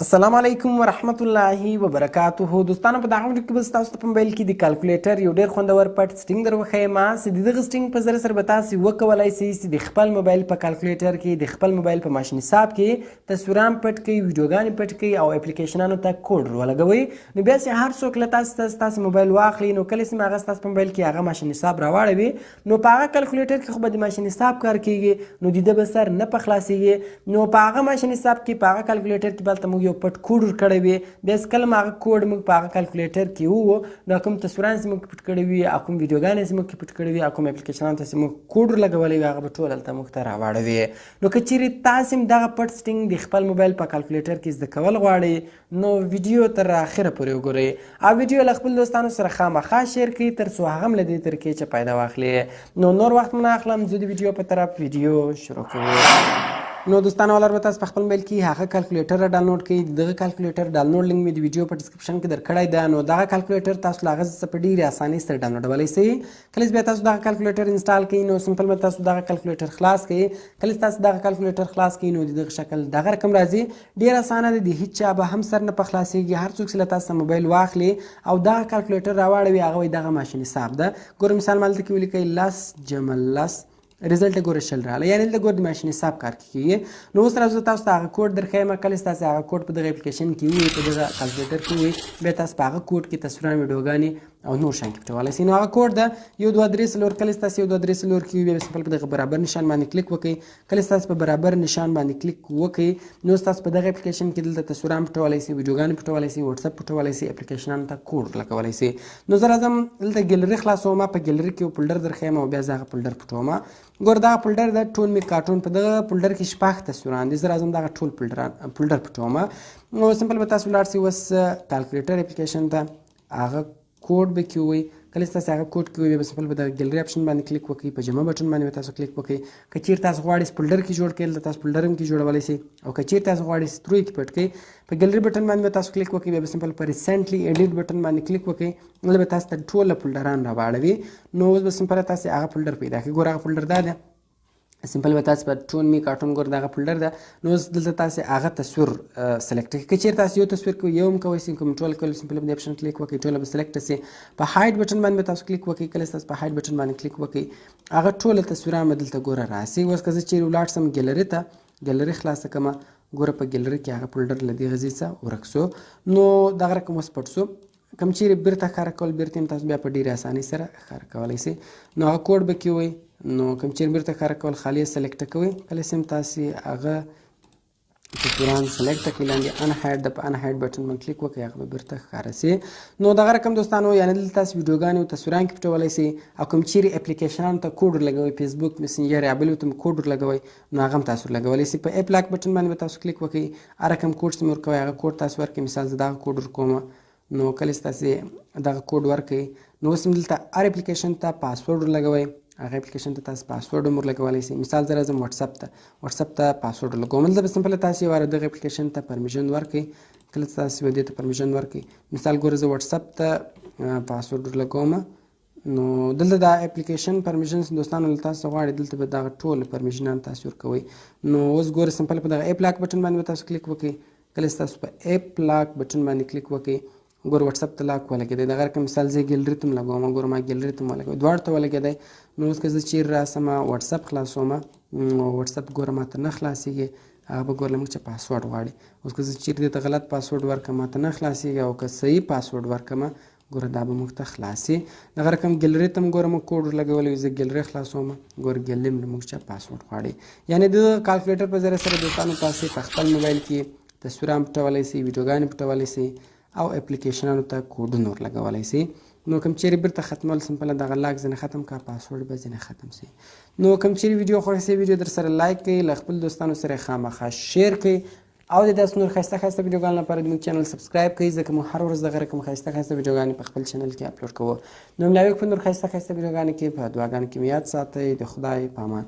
السلام علیکم ورحمت الله وبرکاته. دوستانو، په دغه ویډیو کې به تاسو ته په موبایل کې د کلکولیټر یو ډیر خوندور پټ setting در وښیم چې د دغه setting په ذریعه سره به تاسو وکولای شئ چې د خپل موبایل په کلکولیټر کې، د خپل موبایل په ماشین حساب کې تصویران پټ کړئ، ویډیوګانې پټ کړئ او اپلیکیشنانو ته کوډ ولګوئ. نو بیا چې هر څوک له تاسو ته ستاسو موبایل واخلي، نو کله چې هغه ستاسو په موبایل کې هغه ماشین حساب راواړوي، نو په هغه کلکولیټر کې خو به د ماشین حساب کار کیږي، نو د ده به سر نه په خلاصیږي. نو په هغه ماشین حساب کې، په هغه کلکولیټر کې به هلته موږ یو پټ کوډ ورکړی وي. بیا چې کله هغه کوډ موږ په هغه کلکولیټر کې وو، نو کوم تصویران چې موږ پټ کړي وي او کوم ویډیوګانې چې موږ کې پټ کړي وي او کوم اپلیکیشنان ته چې موږ کوډ ورلګولی وي، هغه به ټول هلته موږ ته راواړوي. نو که چیرې تاسې هم دغه پټ setting د خپل موبایل په کلکولیټر کې زده کول غواړئ، نو ویډیو تر اخره پورې وګورئ او ویډیو له خپل دوستانو سره خامخا share کړئ، تر څو هغه هم له دې طریقې چې فایده واخلي. نو نور وخت مو نه اخلم، ځو د ویډیو په طرف، ویډیو شروع کوو. نو دوستانو، ولر به تاسو په خپل موبایل کې هغه کلکولیټر ډاونلوډ کړئ. دغه کلکولیټر ډاونلوډ لینک مې د ویډیو په description کې درکړی دی. نو دغه کلکولیټر تاسو له هغه څخه په ډېرې اسانۍ سره ډاونلوډولی شئ. کله چې بیا تاسو دغه کلکولیټر install کړئ، نو simple به تاسو دغه کلکولیټر خلاص کړئ. کله چې تاسو دغه کلکولیټر خلاص کړئ، نو د دغه شکل دغه رقم راځي. ډیر اسانه دی، د هیڅ چا به هم سر نه په خلاصېږي. هر څوک چې له تاسو موبایل واخلي او دغه کلکولیټر راواړوي، هغه وایي دغه ماشین حساب ده. ګوره، مثال ما دلته کې ولیکئ 10 جمع 10، result ګوره 20 راغلی، یعنې دلته ګوره د ماشین حساب کار کېږي. نو اوس راځو، تاسو ته هغه کوډ درښیم. کله چې تاسو هغه کوډ په دغه اپلیکیشن کې وي، په دغه کلکولیټر کې وي، بیا تاسو په هغه کوډ کې تصویران، ویډیوګانې او نور شیان کې پټولی شئ. نو هغه کوډ ده 1 2 3 4. کله چې تاسو 1 2 3 4 کې بیا simple په دغه برابر نشان باندې کلیک وکړئ. کله چې تاسو په برابر نشان باندې کلیک وکړئ، نو تاسو په دغه اپلیکیشن کې دلته تصویران پټولی شئ، ویډیوګانې پټولی شئ، واتساپ پټولی شئ، اپلیکیشنانو ته کوډ لګولی شئ. نو زه راځم دلته ګیلري خلاصوم، په ګیلري کې یو folder درښیم او بیا زه هغه folder پټوم. ګوره، دغه folder ده، ټول می کارټون. په دغه folder کې شپږ تصویران دي. زه راځم دغه ټول folder پټوم. نو simple به تاسو لاړ شئ اوس کالکولیټر اپلیکیشن ته، هغه کوډ به کې وي. کله چې تاسو هغه کوډ کې وي، بیا simple به د ګیلري option باندې کلیک وکړئ، په جمع بټن باندې به تاسو کلیک وکړئ. که چیرې تاسو غواړئ چې folder کې جوړ کړئ، دلته تاسو folder هم کې جوړولی شئ، او که چیرې تاسو غواړئ چې تروی کې پټ کړئ، په ګیلري بټن باندې به تاسو کلیک وکړئ، بیا به simple په recently added بټن باندې کلیک وکړئ. دلته به تاسو ته ټول folder ان راواړوي. نو اوس به simple تاسو هغه folder پیدا کړئ. ګوره، هغه folder دا دی. simple به تاسو په ټون می کارټون، ګور دغه folder ده. نو اوس دلته تاسو هغه تصویر select کړئ. که چیرې تاسو یو تصویر کوئ، یو هم کوئ شئ، کوم ټول کول، simple په option کلیک وکړئ، ټول به select شي. په hide بټن باندې به تاسو کلیک وکړئ. کله تاسو په hide بټن باندې کلیک وکړئ، هغه ټول تصویران به دلته ګوره راسي. اوس که زه چیرې ولاړ شم ګیلري ته، ګیلري خلاصه کړم، ګوره په ګیلري کې هغه folder له دې غزې څخه ورک شو. نو دغه رقم اوس پټ شو. کوم چیرې بیرته ښکاره کول، بیرته هم تاسو بیا په ډېرې اسانۍ سره ښکاره کولی شئ. نو هغه کوډ به کې وي. نو کوم چیرې بیرته ښکاره کول، خالی select کوئ. کله چې هم تاسو هغه تصویران select کړئ، لاندې unhide د، په unhide بټن باندې کلیک وکړئ، هغه به بیرته ښکاره شي. نو دغه رقم دوستانو، یعنې دلته تاسو ویډیوګانې او تصویران کې پټولی شئ، او کوم چیرې اپلیکیشنانو ته کوډ ورلګوئ، فیسبوک، میسنجر یا بل ته کوډ ورلګوئ، نو هغه هم تاسو ورلګولی شئ. په app lock بټن باندې به تاسو کلیک وکړئ. هر رقم کوډ چې مې ورکوئ، هغه کوډ تاسو ورکړئ. مثال زه دغه کوډ ورکوم. نو کله چې تاسو دغه کوډ ورکړئ، نو اوس هم دلته هر اپلیکیشن ته پاسورډ ورلګوئ، هغه اپلیکیشن ته تاسو پاسورډ هم ورلګولی شئ. مثال زه راځم واتساپ ته، واتساپ ته پاسورډ ولګوم. دلته به simple تاسو یو واره دغه اپلیکیشن ته permission ورکړئ. کله چې تاسو دې ته permission ورکړئ، مثال ګوره زه واتساپ ته پاسورډ ورلګوم. نو دلته دا اپلیکیشن permission دوستانو له تاسو غواړي. دلته به دغه ټول permission ان تاسو ورکوئ. نو اوس ګوره، simple په دغه app lock بټن باندې به تاسو کلیک وکړئ. کله چې تاسو په app lock بټن باندې کلیک وکړئ، ګوره واتساپ ته lock ولګېدی. دغه رقم مثال زه ګیلري ته هم لګوم. ګوره، ما ګیلري ته هم ولګوم، دواړو ته ولګېدی. نو اوس که زه چیرې راسم، واتساپ خلاصوم، واتساپ ګوره ماته نه خلاصېږي. هغه به ګوره له موږ چې پاسورډ غواړي. اوس که زه چیرې دې ته غلط پاسورډ ورکړم، ماته نه خلاصېږي، او که صحیح پاسورډ ورکړم، ګوره دا به موږ ته خلاص شي. دغه رقم ګیلري ته هم ګوره موږ کوډ ورلګولی وي. زه ګیلري خلاصوم، ګوره ګیلري هم له موږ چې پاسورډ غواړي. یعنې د کالکولیټر په ذریعه سره دوستانو تاسې په خپل موبایل کې تصویران پټولی شئ، ویډیوګانې پټولی شئ او اپلیکیشنانو ته کوډونه ورلګولی شئ. نو کوم چیرې بیرته ختمول، simple دغه lock ځنې ختم کا، پاسورډ به ځنې ختم شي. نو کوم چیرې ویډیو خوښ شي، ویډیو در سره like کړئ، له خپل دوستانو سره خامخا share کړئ، او د داسې نور ښایسته ښایسته ویډیوګانو لپاره زموږ channel subscribe کړئ، ځکه موږ هر ورځ دغه رقم ښایسته ښایسته ویډیوګانې په خپل channel کې اپلوډ کوو. نو ملاوي په نور ښایسته ښایسته ویډیوګانو کې. په دعاګانو کې مې یاد ساتئ. د خدای په امان.